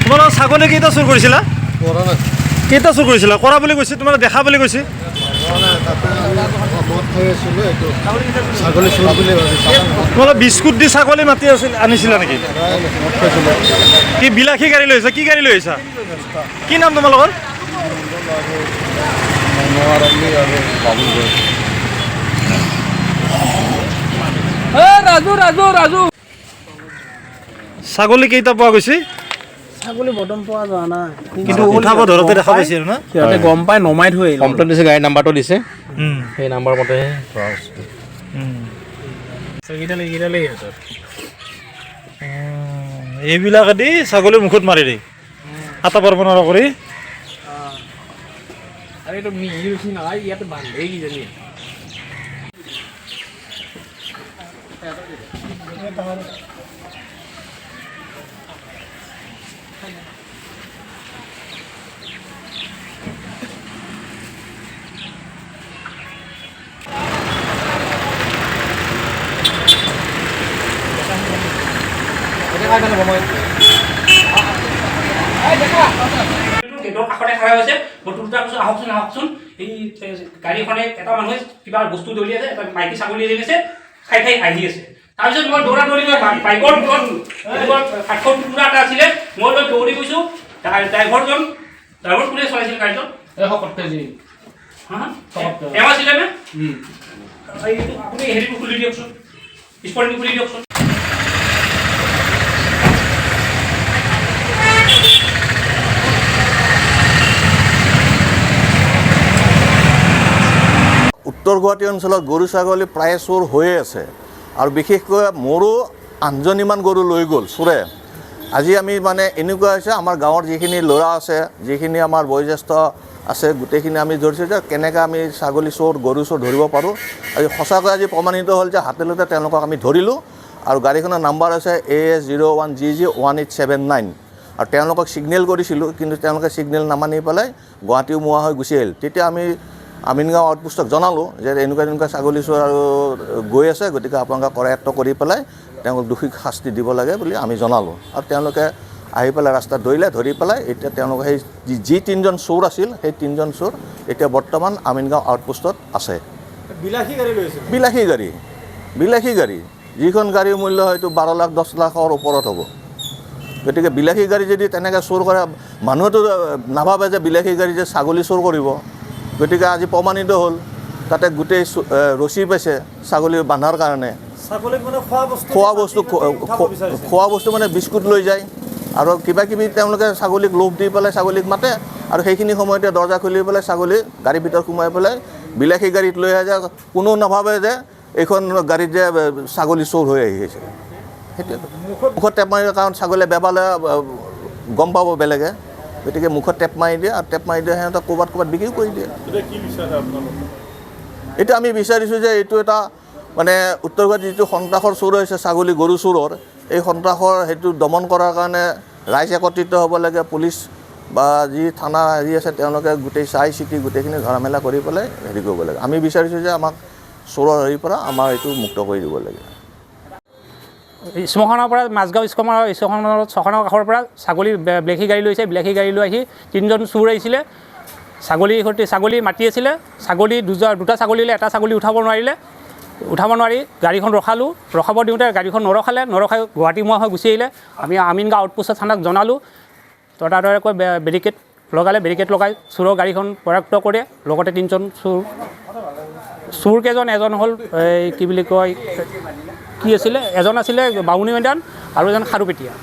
তোমালোকৰ ছাগলী কেইটা চুৰ কৰিছিলা? কৰা নাই। কেইটা চুৰ কৰিছিলা? কৰা বুলি কৈছে, তোমালোক দেখা বুলি কৈছে। কৰা নাই, তাতে আমি মদ খাই আছিলোঁ, এইটো ছাগলী চোৰ বুলি ভাবিছোঁ। তোমালোক বিস্কুট দি ছাগলী মাতি আছিল আনিছিলা নেকি? নাই, মদ খাইছিলোঁ। কি বিলাসী গাড়ী লৈ আহিছা? কি গাড়ী লৈ আহিছা? কি নাম তোমালোকৰ? মনোৱাৰ আলী আৰু বাবুল গৈ। ৰাজু ৰাজু ৰাজু। ছাগলী কেইটা পোৱা গৈছে? ছাগলী বৰ্তমান পোৱা যোৱা নাই। কিন্তু উঠাব ধৰোতে দেখা পাইছে আৰু না। সিহঁতে গম পাই নমাই থৈ আহিল। কমপ্লেইন দিছে, গাড়ীৰ নাম্বাৰটো দিছে, সেই নাম্বাৰ মতেহে ধৰা হৈছে। এইকেইটালে সিহঁতৰ। এইবিলাকেদি ছাগলীৰ মুখত মাৰি দিয়ে, আটা পাৰব নোৱাৰা কৰি। আৰু এইটো মিহি ৰছী নহয়, ইয়াতে বান্ধেই কিজানি। গেটৰ কাষতে খাৰা হৈছে। মই টুলটা কৈছোঁ, আহকচোন আহকচোন, এই গাড়ীখনে এটা মানুহে কিবা বস্তু দলিয়াইছে, এটা মাইকী ছাগলী এজনী আছে, খাই খাই আহি আছে। তাৰপিছত মই দৌৰা দৌৰি গৈ বাইকৰ মূৰত এনেকুৱা কাঠৰ টুকুৰা এটা আছিলে, মই লৈ দৌৰি গৈছোঁ। ড্ৰাইভাৰজন, ড্ৰাইভাৰ কোনে চলাইছিল গাড়ীটো? হা? এওঁ আছিলে নে? এইটো আপুনি হেৰিটো খুলি দিয়কচোন, স্পৰ্টিংটো খুলি দিয়কচোন। উত্তৰ গুৱাহাটী অঞ্চলত গৰু ছাগলী প্ৰায়ে চোৰ হৈয়ে আছে আৰু বিশেষকৈ মোৰো 8জনীমান গৰু লৈ গ'ল চোৰে। আজি আমি মানে এনেকুৱা হৈছে, আমাৰ গাঁৱৰ যিখিনি ল'ৰা আছে, যিখিনি আমাৰ বয়োজ্যেষ্ঠ আছে, গোটেইখিনি আমি ধৰিছোঁ যে কেনেকৈ আমি ছাগলী চোৰ, গৰু চোৰ ধৰিব পাৰোঁ। আজি সঁচাকৈ আজি প্ৰমাণিত হ'ল যে হাতে লোতে তেওঁলোকক আমি ধৰিলোঁ আৰু গাড়ীখনৰ নাম্বাৰ হৈছে AS 01 GG 1879 আৰু তেওঁলোকক ছিগনেল কৰিছিলোঁ, কিন্তু তেওঁলোকে ছিগনেল নামানি পেলাই গুৱাহাটীও মোৱা হৈ গুচি আহিল। তেতিয়া আমি আমিনগাঁও আউটপোষ্টক জনালোঁ যে এনেকুৱা এনেকুৱা ছাগলী চোৰ আৰু গৈ আছে, গতিকে আপোনালোকে কৰায়ত্ব কৰি পেলাই তেওঁলোক দোষীক শাস্তি দিব লাগে বুলি আমি জনালোঁ। আৰু তেওঁলোকে আহি পেলাই ৰাস্তাত ধৰিলে, ধৰি পেলাই এতিয়া তেওঁলোকে সেই যি তিনিজন চোৰ আছিল, সেই তিনিজন চোৰ এতিয়া বৰ্তমান আমিনগাঁও আউটপোষ্টত আছে। বিলাসী গাড়ী লৈ আহিছে। বিলাসী গাড়ী, বিলাসী গাড়ী, যিখন গাড়ীৰ মূল্য হয়তো 12 লাখ 10 লাখৰ ওপৰত হ'ব। গতিকে বিলাসী গাড়ী যদি তেনেকৈ চোৰ কৰে, মানুহেতো নাভাবে যে বিলাসী গাড়ী যে ছাগলী চোৰ কৰিব। গতিকে আজি প্ৰমাণিত হ'ল, তাতে গোটেই ৰছী পাইছে ছাগলী বান্ধাৰ কাৰণে। ছাগলীক মানে খোৱা বস্তু, খোৱা বস্তু, উঠাব বিচাৰিছে। খোৱা বস্তু মানে বিস্কুট লৈ যায় আৰু কিবা কিবি তেওঁলোকে ছাগলীক লোভ দি পেলাই ছাগলীক মাতে আৰু সেইখিনি সময়তে দৰ্জা খুলি পেলাই ছাগলী গাড়ীৰ ভিতৰত সোমাই পেলাই বিলাসী গাড়ীত লৈ আহে, যে কোনো নাভাবে যে এইখন গাড়ীত যে ছাগলী চোৰ হৈ আহি আছে। সেইটোৱে মুখত টেপ মাৰি, কাৰণ ছাগলীয়ে বেবালে গম পাব বেলেগে, গতিকে মুখত টেপ মাৰি দিয়ে আৰু টেপ মাৰি দিয়ে সিহঁতক ক'ৰবাত ক'ৰবাত বিক্ৰীও কৰি দিয়ে। এতিয়া আমি বিচাৰিছোঁ যে এইটো এটা মানে উত্তৰ গুৱাহাটীত যিটো সন্ত্ৰাসৰ চোৰ হৈছে ছাগলী গৰু চোৰৰ, এই সন্ত্ৰাসৰ সেইটো দমন কৰাৰ কাৰণে ৰাইজ একত্ৰিত হ'ব লাগে। পুলিচ বা যি থানা হেৰি আছে তেওঁলোকে গোটেই চাই চিতি গোটেইখিনি ধৰা মেলা কৰি পেলাই হেৰি কৰিব লাগে। আমি বিচাৰিছোঁ যে আমাক চোৰৰ হেৰিৰ পৰা আমাৰ এইটো মুক্ত কৰি দিব লাগে। শ্মশানৰ পৰা মাজগাঁও শ্মশানৰ কাষৰ পৰা ছাগলী বিলাসী গাড়ী লৈছে। বিলাসী গাড়ী লৈ আহি তিনিজন চোৰ আহিছিলে, ছাগলীৰ সৈতে ছাগলী মাতি আছিলে। ছাগলী দুটা ছাগলী লৈ এটা ছাগলী উঠাব নোৱাৰিলে, উঠাব নোৱাৰি গাড়ীখন ৰখালোঁ। ৰখাব দিওঁতে গাড়ীখন নৰখালে, নৰখাই গুৱাহাটীমুৱা হৈ গুচি আহিলে। আমি আমিনগাঁও আউটপোষ্টৰ থানাক জনালোঁ, ততাতৈয়াকৈ বেৰিকেড লগালে, বেৰিকেড লগাই চোৰৰ গাড়ীখন কৰায়ত্ব কৰে। লগতে তিনিজন চোৰ, চোৰকেইজন এজন হ'ল এই কি বুলি কয় কি আছিলে, এজন আছিলে বামুণী মৈদান আৰু এজন খাৰুপেটীয়া।